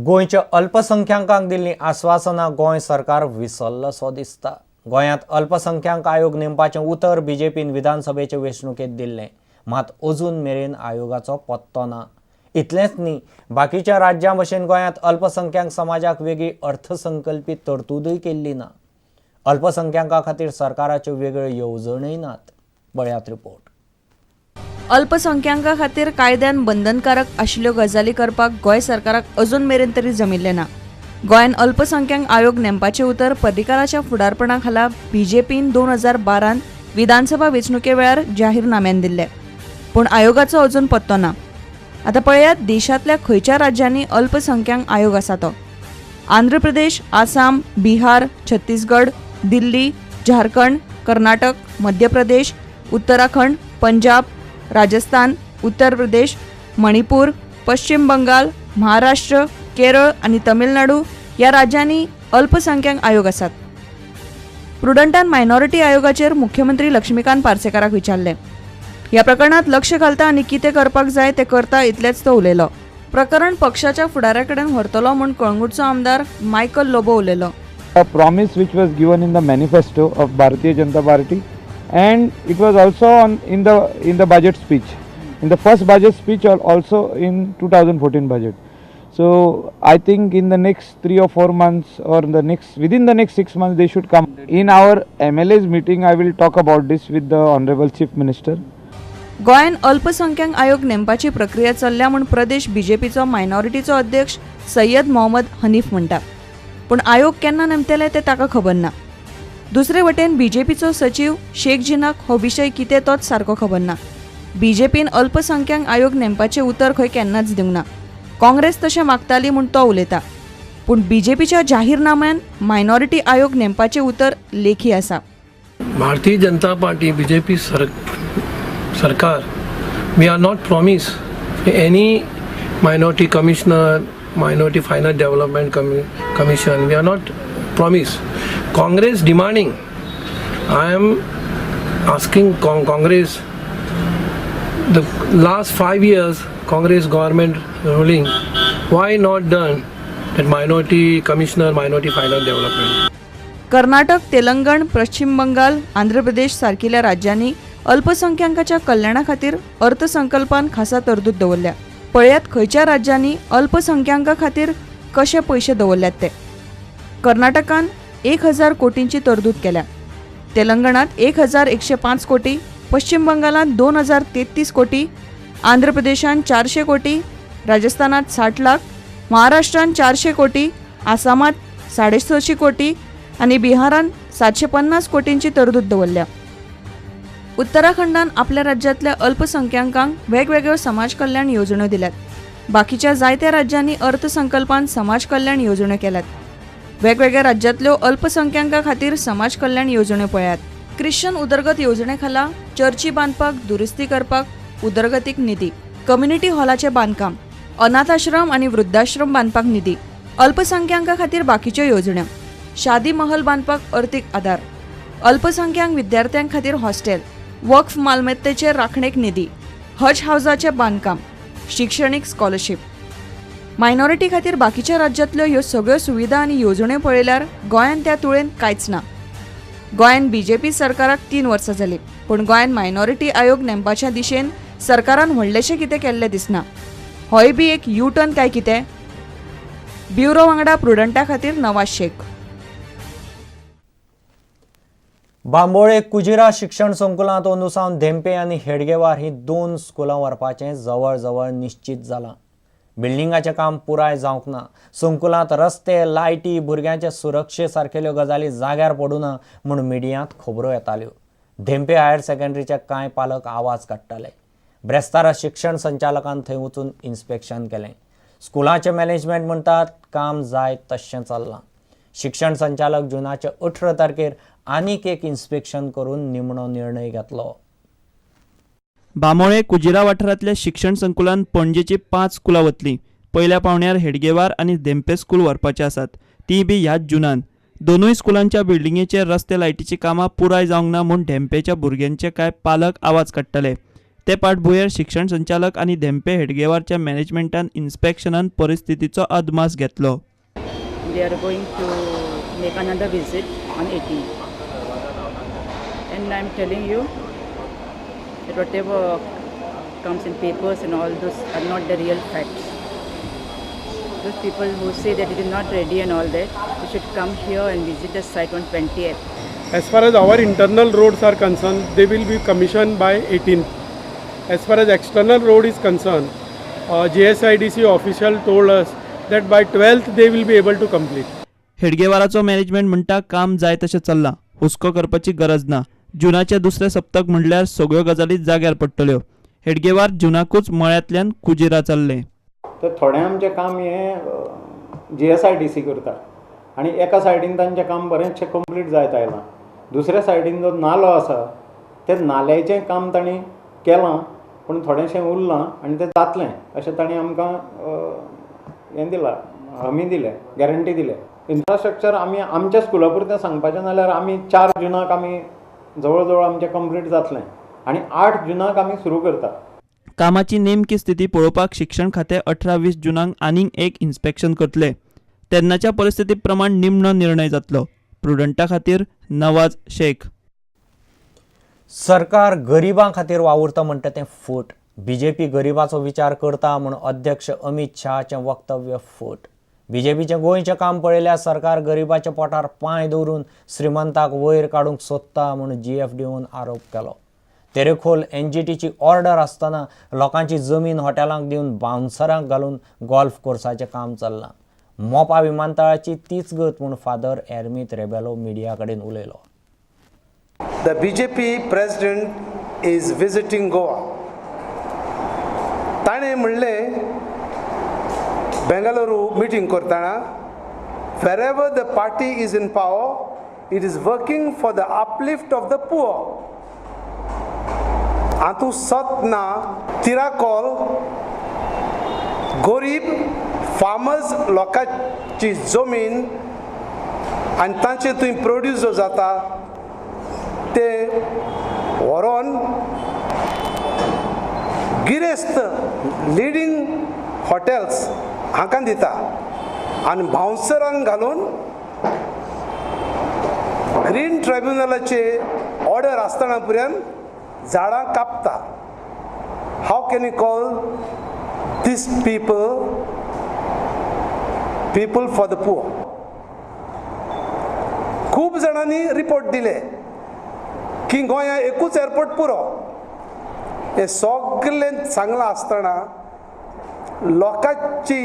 गोंयच्या अल्पसंख्याकांक दिल्लीं आस्वासनां गोंय सरकार विसरलोसो दिसता. गोंयांत अल्पसंख्याक आयोग नेमपाचें उतर बीजेपीन विधानसभेचे वेंचणुकेंत दिल्लें, मात अजून मेरेन आयोगाचो पत्तो ना. इतलेंच न्ही, बाकीच्या राज्यां भशेन गोंयांत अल्पसंख्याक समाजाक वेगळी अर्थसंकल्पी तरतुदूय केल्ली ना. अल्पसंख्याकां खातीर सरकाराच्यो वेगळ्यो येवजण्योय नात. पळयात रिपोर्ट. अल्पसंख्याकां खातीर कायद्यान बंधनकारक आशिल्ल्यो गजाली करपाक गोंय सरकाराक अजून मेरेन तरी जमिल्लें ना. गोंयान अल्पसंख्याक आयोग नेमपाचें उतर पर्रीकाराच्या फुडारपणा खाला बीजेपीन 2012 विधानसभा वेंचणुके वेळार जाहीरनाम्यान दिल्लें, पूण आयोगाचो अजून पत्तो ना. आतां पळयात देशांतल्या खंयच्या राज्यांनी अल्पसंख्याक आयोग आसा तो. आंध्र प्रदेश, आसाम, बिहार, छत्तीसगड, दिल्ली, झारखंड, कर्नाटक, मध्य प्रदेश, उत्तराखंड, पंजाब, राजस्थान, उत्तर प्रदेश, मणिपूर, पश्चिम बंगाल, महाराष्ट्र, केरळ आनी तमिळनाडू ह्या राज्यांनी अल्पसंख्याक आयोग आसात. प्रुडंटान मायनॉरिटी आयोगाचेर मुख्यमंत्री लक्ष्मीकांत पार्सेकाराक विचारलें. ह्या प्रकरणात लक्ष घालता आनी कितें करपाक जाय तें करता इतलेंच तो उलयलो. प्रकरण पक्षाच्या फुडाऱ्या कडेन व्हरतलो म्हूण कळंगूटचो आमदार मायकल लोबो उलयलो. A promise which was given in the manifesto of Bharatiya Janata Party, and it was also on in the budget speech, in the first budget speech or also in 2014 budget. So I think in the next 3 or 4 months or in the next within the next 6 months they should come. In our MLAs meeting I will talk about this with the honorable chief minister. गोंयान अल्पसंख्याक आयोग नेमपाची प्रक्रिया चल्ल्या म्हूण प्रदेश बीजेपीचो मायनॉरिटीचो अध्यक्ष सय्यद मोहम्मद हनीफ म्हणटा, पूण आयोग केन्ना नेमतले तें ताका खबर ना. दुसरे वटेन बीजेपीचो सचीव शेख जिनाक हो विशय कितें तोच सारको खबर ना. बीजेपीन अल्पसंख्याक आयोग नेमपाचें उतर खंय केन्नाच दिवंक ना. काँग्रेस तशें मागताली म्हूण तो उलयता, पूण बीजेपीच्या जाहीरनाम्यान मायनॉरिटी आयोग नेमपाचें उतर लेखी आसा. भारतीय जनता पार्टी, बीजेपी सरकार, we are not promise any minority commissioner, minority finance development commission. We are not promise. Congress demanding. I am asking Congress, the last 5 years Congress government ruling, why not done that minority commissioner, minority finance development? Karnataka, Telangana, पश्चिम बंगाल, आंध्र प्रदेश सारकिल्या राज्यांनी अल्पसंख्याकांच्या कल्याणा खातीर अर्थसंकल्पान खासा तरतूद दवरल्या. पळयात खंयच्या राज्यांनी अल्पसंख्याकां खातीर कशे पयशे दवरल्यात ते. कर्नाटकान 1000 कोटींची तरतूद केल्या, तेलंगणात 1105 कोटी, पश्चिम बंगालात 2033 कोटी, आंध्र प्रदेशान 400 कोटी, राजस्थानात 60 लाख, महाराष्ट्रान 400 कोटी, आसामात 650 कोटी आनी बिहारान 750 कोटींची तरतूद दवरल्या. उत्तराखंडान आपल्या राज्यांतल्या अल्पसंख्याकांक वेगवेगळ्यो समाज कल्याण येवजण्यो दिल्यात. बाकीच्या जायत्या राज्यांनी अर्थसंकल्पान समाज कल्याण येवजण्यो केल्यात. वेगवेगळ्या राज्यांतल्यो अल्पसंख्याकां खातीर समाज कल्याण येवजण्यो पळयात. ख्रिश्चन उदरगत येवजणे खाला चर्ची बांदपाक, दुरुस्ती करपाक उदरगतीक निधी, कम्युनिटी हॉलाचें बांदकाम, अनाथाश्रम आनी वृद्धाश्रम बांदपाक निधी, अल्पसंख्याकां खातीर बाकीच्यो येवजण्यो, शादी महल बांदपाक अर्थीक आदार, अल्पसंख्याक विद्यार्थ्यां खातीर हॉस्टेल, वक्फ मालमत्तेचेर राखणेक निधी, हज हावजाचें बांदकाम, शिक्षणीक स्कॉलरशीप. मायनॉरिटी खातीर बाकीच्या राज्यांतल्यो ह्यो सगळ्यो सुविधा आनी येवजण्यो पळयल्यार गोंयांत त्या तुळेन कांयच ना. गोंयांत बीजेपी सरकाराक 3 वर्सां जालीं, पूण गोंयांत मायनॉरिटी आयोग नेमपाच्या दिशेन सरकारान व्हडलेशें कितें केल्लें दिसना. होय बी एक यू टर्न काय कितें? ब्युरो वांगडा प्रुडंटा खातीर नवाज शेख. बांबोळे कुजिरा शिक्षण संकुलांत अंदू सावन धेंपे आनी हेडगेवार ही 2 स्कुलां व्हरपाचें जवळ जवळ निश्चीत जालां. बिल्डिंगाचें काम पुराय जावंक ना. संकुलांत रस्ते, लायटी, भुरग्यांचे सुरक्षे सारकेल्यो गजाली जाग्यार पडूना म्हूण मिडियांत खबरो येताल्यो. धेंपे हायर सेकंडरीचे कांय पालक आवाज काडटाले. ब्रेस्तारा शिक्षण संचालकान थंय वचून इन्स्पेक्शन केलें. स्कुलाचें मॅनेजमेंट म्हणटात काम जाय तशें चल्लां. शिक्षण संचालक जुनाचे 18 तारखेर आनीक एक इन्स्पेक्शन करून निमणो निर्णय घेतलो. बांबोळे कुजिरा वाठारांतल्या शिक्षण संकुलान पणजेची 5 स्कुलां वतलीं. पयल्या पावंड्यार हेडगेवार आनी धेंपे स्कूल व्हरपाचे आसात, ती बी ह्याच जुनान. दोनूय स्कुलांच्या बिल्डिंगेचेर रस्ते, लायटीचीं कामां पुराय जावंक ना म्हूण धेंपेच्या भुरग्यांचे कांय पालक आवाज काडटाले. ते फाटभुंयेर शिक्षण संचालक आनी धेंपे हेडगेवारच्या मॅनेजमेंटान इन्स्पेक्शनान परिस्थितीचो अदमास घेतलो. They are going to make another visit on 18th. And I am telling you that whatever comes in papers and all those are not the real facts. Those people who say that it is not ready and all that, they should come here and visit the site on 20th. As far as our internal roads are concerned, they will be commissioned by 18th. As far as external road is concerned, GSIDC official told us that by 12th they will be able to complete. हेडगेवाराचो management म्हणटा काम जाय तशें चल्लां, हुस्को करपाची गरज ना. जुनाचें दुसरें सप्तक म्हणल्यार सगळ्यो गजाली जाग्यार पडटल्यो. हेडगेवार जुनाकूच मळ्यांतल्यान कुजिरा चल्लें. तर थोडें आमचें काम हें GSIDC करता आनी एका सायडीन तांचें काम बरेंचशें कंप्लीट जायत आयलां. दुसऱ्या सायडीन जो नालो आसा ते नाल्याचें काम तांणी केलां, पूण थोडेंशें उरलां आनी तें जातलें अशें तांणी आमकां हें दिलां, हमी दिल्या, गॅरंटी दिल्या. इन्फ्रास्ट्रक्चर आमी आमच्या स्कुला पुरतें सांगपाचें जाल्यार आमी 4 जुनाक आमी जवळ जवळ आमचें कंप्लीट जातलें आनी 8 जुनाक आमी सुरू करता. कामाची नेमकी स्थिती पळोवपाक शिक्षण खातें 18-20 जुनाक आनीक एक इन्स्पेक्शन करतले. तेन्नाच्या परिस्थिती प्रमाण निमणो निर्णय जातलो. प्रुडंटा खातीर नवाज शेख. सरकार गरिबां खातीर वावुरता म्हणटा तें फट. बीजेपी गरिबाचो विचार करता म्हूण अध्यक्ष अमित शहाचें वक्तव्य फट. बीजेपीचें गोंयचें काम पळयल्यार सरकार गरिबाच्या पोटार पांय दवरून श्रीमंताक वयर काडूंक सोदता म्हूण GFDOन आरोप केलो. तेरेखोल NGTची ऑर्डर आसतना लोकांची जमीन हॉटेलांक दिवन बाउन्सरांक घालून गोल्फ कोर्साचें काम चल्लां. मोपा विमानतळाची तीच गत म्हूण फादर एर्मीत रेबेलो मिडिया कडेन उलयलो. The BJP president is visiting Goa. ताणें म्हणलें बेंगलुरू मिटींग करतना, wherever the party is in power, it is working for the uplift of the poor. हातूंत सत ना. तिराकोल गरीब फार्मर्स लोकांची जमीन आनी तांचे थंय प्रोड्यूस जो जाता ते व्हरोन गिरेस्त लिडींग हॉटेल्स हांकां दिता आनी बाउन्सरांक घालून ग्रीन ट्रायब्युनलाचे ऑर्डर आसतना पर्यंत झाडां कापता. How can you call this people people for the poor? खूब जाणांनी रिपोर्ट दिले की गोंया एकूच एअरपोर्ट पुरो. हें सगळें सांगलां आसतना लोकांची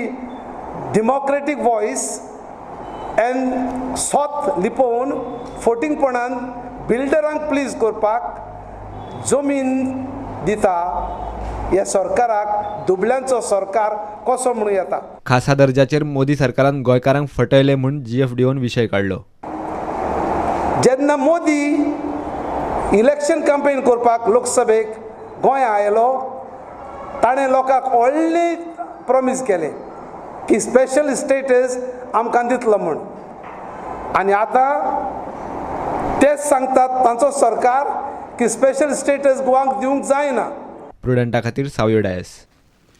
डेमोक्रेटीक वॉयस एन्ड सोत लिपोवन फोटिंगपणान बिल्डरांक प्लीज करपाक जमीन दिता. ह्या सरकाराक दुबळ्यांचो सरकार कसो म्हणूं येता? खासा दर्जाचेर मोदी सरकारान गोंयकारांक फटयले म्हूण GFDOन विशय काडलो. जेन्ना मोदी इलेक्शन कंपेन करपाक लोकसभेक गोंया आयलो, ताणें लोकांक व्हडलें प्रॉमीस केलें की स्पेशल स्टेटस आमकां दितलो म्हूण. आनी आतां तेच सांगतात तांचो सरकार की स्पेशल स्टेटस गोवाक दिवंक जायना. प्रुडंटा खातीर सावयो डायस.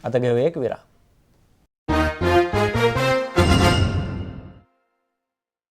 आतां घेवया एक विराम.